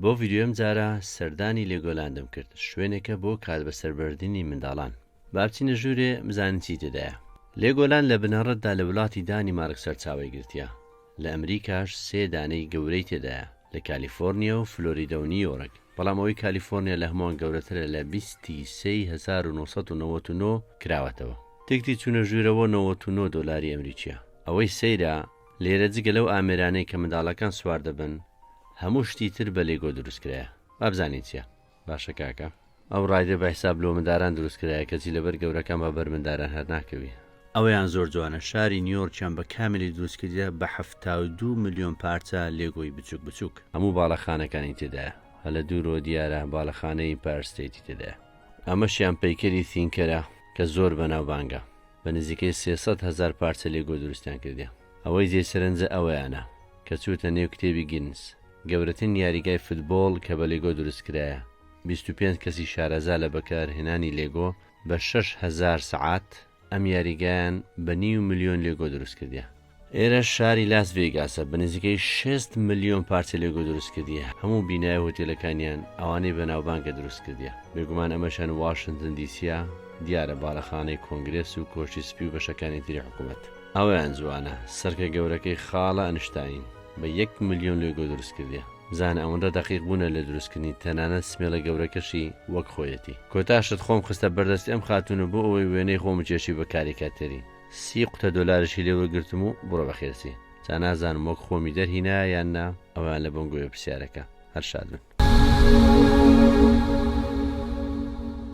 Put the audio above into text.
بۆ ڤیدیۆی ئەم جارە سەردانی لێگۆلاندم کرد، شوێنێکە بۆ کات بەسەربردنی منداڵان. با بچینە ژوورێ بزانین چی تێدایە. لێگۆلاند لە بنەڕەتدا لە وڵاتی دانیمارک سەرچاوەی گرتیە. لە ئەمریکاش سێ دانەی گەورەی تێدایە، لە کالیفۆرنیا و فلۆریدە و نیویۆرک، بەڵام ئەوەی کالیفۆرنیا لە هەمووان گەورەترە لە 20 ی سێی 1999 کراوەتەوە. تکتی چوونە ژوورەوە 99 دۆلاری ئەمریکییە. ئەوەی سەیرە لێرە جگە لەو ئامێرانەی کە منداڵەکان سوار دەبن، هەموو شتی تر بە لێگۆ دروست کرایە. با بزانین چییە. باشە کاکە ئەو ride ە بە حیساب لۆ منداران دروست کرایە کەچی لەبەر گەورەکان بە بەر منداران هەر ناکەوی. ئەوەیان زۆر جوانە شاری نیۆرکیان بە کاملی دروست کردیە بە 72 ملیۆن پارچە لێگۆی بچوک بچوک. هەموو باڵەخانەکانی تێدایە هە لە دوورەوە دیارە باڵەخانەی ئیمپایەر ستەیتی تێدایە. ئەمەشیان پەیکەری تینکەرە کە زۆر بەناوبانگە بە نزیکەی 300 هەزار پارچە لێگۆ دروستیان کردیە. ئەوەی جێی سەرنجە ئەوەیانە کە چووتە نێو کتێبی گینس. گەورەترین یاریگای فتبۆڵ کە بە لێگۆ دروست کرایە، 25 کەسی شارەزا لە بەکارهێنانی لێگۆ بە 6000 سەعات ئەم یاریگایان بە نیو ملیۆن لێگۆ دروست کردیە. ئێرەش شاری لاس ڤێگاسە بە نزیکەی 60 ملیۆن پارچە لێگۆ دروست کردیە، هەموو بینایە هۆتێلەکانیان ئەوانەی بەناوبانگە دروست کردیە. بێگومان ئەمەشیان واشنتن دیسیە، دیارە باڵەخانەی کۆنگرێس و کۆشکی سپی و بەشەکانی تری حکومەت. ئەوەیان جوانە، سەرکە گەورەکەی خاڵە ئەنشتاین بە یەک ملیۆن لێگۆ دروست کردیە. بزانە ئەوەندە دەقیق بوونە لە دروستکردنی تەنانەت سمێڵە گەورەکەشی وەک خۆیەتی. کۆتا شت خۆم خستە بەردەستی ئەم خاتوونە بۆ ئەوەی وێنەی خۆم بکێشی بە کاریکاتێری. 30 قوتە دۆلاریشی لێ وەرگرتم و بڕۆ بەخێرچی. جا نازانم وەک خۆمی دەرهینایە یان نا، ئەوەیان لە بۆنگۆیە پرسیارەکە. هەر شاد بن.